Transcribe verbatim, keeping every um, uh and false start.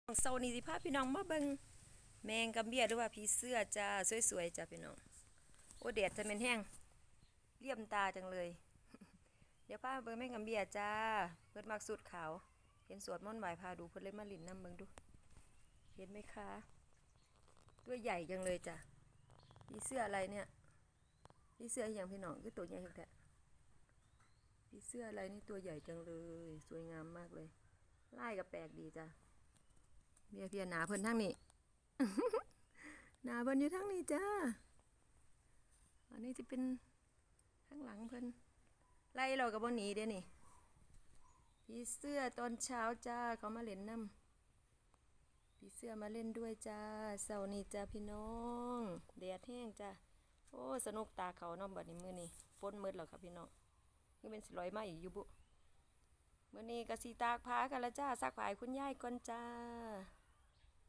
เช้านี้สิพาพี่น้องมาเบิ่งแมงกำเบี้ยหรือว่าผีเสื้อจ้า สวยๆจ้าพี่น้อง โอ้แดดจะเป็นแห้งเลี่ยมตาจังเลย เดี๋ยวพาเบิ่งแมงกำเบี้ยจ้า เพิ่นมักสุดขาว เห็นสวดมนต์ไหว้พระดูเพิ่นเลยมาหลิ้นนำเบิ่งดู เห็นไหมคะ ตัวใหญ่จังเลยจ้ะ ผีเสื้ออะไรเนี่ย ผีเสื้ออหย่างพี่น้องคือตัวใหญ่แท้ ผีเสื้ออะไรนี่ตัวใหญ่จังเลย สวยงามมากเลย ลายก็แปลกดีจ้ะ เบียเบียหนาเพิ่นทั้งนี้ หนาเพิ่นอยู่ทั้งนี้จ้า อันนี้จะเป็นข้างหลังเพิ่น ไล่เราก็บ่หนีเด้นี่ ผีเสื้อตอนเช้าจ้า เขามาเล่นน้ำ ผีเสื้อมาเล่นด้วยจ้า เช้านี้จ้าพี่น้อง แดดแห้งจ้า โอ้ สนุกตาเขาเนาะบัดนี้มื้อนี้ ฝนหมดแล้วค่ะพี่น้อง นี่เป็นสิลอยมาอีกอยู่บุ มื้อนี้ก็สิตากผ้ากันละจ้า ซักผ้าให้คุณยายก่อนจ้า